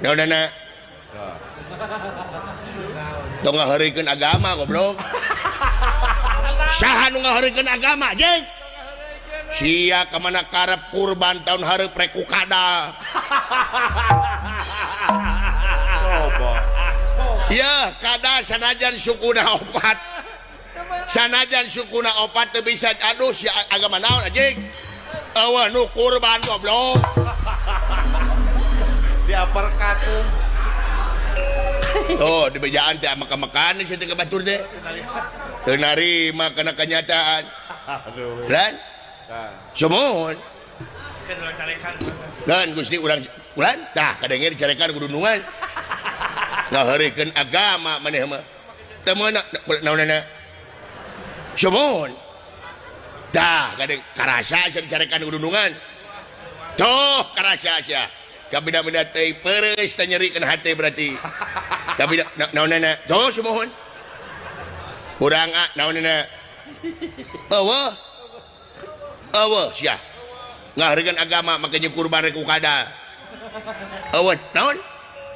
Naonana? Tong ngaheureuykeun agama goblok. Saha nu ngaheureuykeun agama, jeung? Sia ka mana karep kurban tahun hareup rek ku kadal. Coba. Ya, kadal sanajan sukuna opat. Sanajan sukuna opat teu bisa aduh si agama naon anjing. Eueuh nu kurban goblok. Di uppercut tuh. Tuh di bejaan teh makan-makan sia teh ka batur teh. Teu narima kana kenyataan. Aduh. Lan? Tah. Sumuhun. Kan urang carekan. Kan Gusti urang ulan tah kadenge dicarekan ku dunungan. Ngaheureuykeun agama maneh mah. Teu meunang naonana. Sumuhun. Tah kadeng karasa sia dicarekan ku dunungan. Tuh karasa sia. Kabida-bida teh pereus teh nyerikeun hate berarti. Kabida naonana. Tuh sumuhun. Urang a naonana. Eueuh. Eueuh sia. Ngaheureuykeun agama make jeung kurban rek ku kadal. Eueuh naon?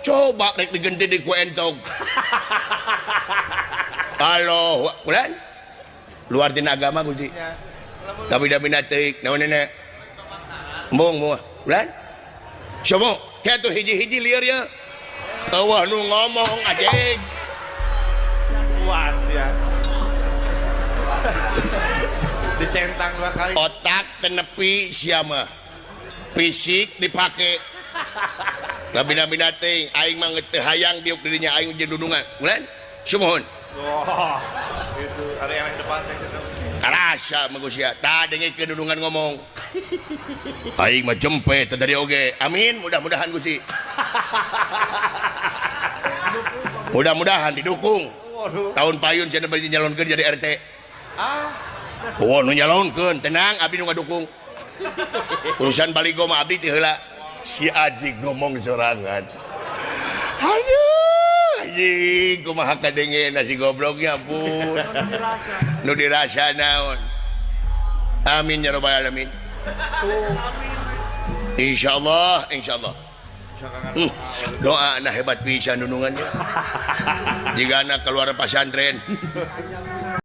Coba rek digenti di ku entog. Allahu ulan. Luar tina agama Gusti. Kabida-bida teuing naonana. Embung moal. Ulan. Somo, kitu hiji-hiji lieur ya. Eueuh nu ngomong anjing. Puas ya. Dicentang dua kali. Otak tenepi sia mah. Fisik dipake. Kabina-bina teuing aing mah teu hayang diuk dirinya aing jeung dundungan. Ulan? Sumuhun. Wah, itu ada yang depan teh situ. Karasa mah sia. Tah dengekeun dundungan ngomong. Aing mah jempe teh dari oge. Amin, mudah-mudahan Gusti. Mudah-mudahan didukung. Waduh. Tahun payun cenah bari nyalonkeun jadi RT. Ah. Oh, nu nyalonkeun, tenang abdi nu ngadukung. Urusan baligo mah abdi teh heula. Si Aji ngomong sorangan. Aduh, anjing kumaha kadengena si gobloknya ampun. Nu dirasa naon. Amin ya rabbal alamin. Insyaallah, insyaallah. Doa na hebat pisan dunungannya. Jigana keluar pasantren.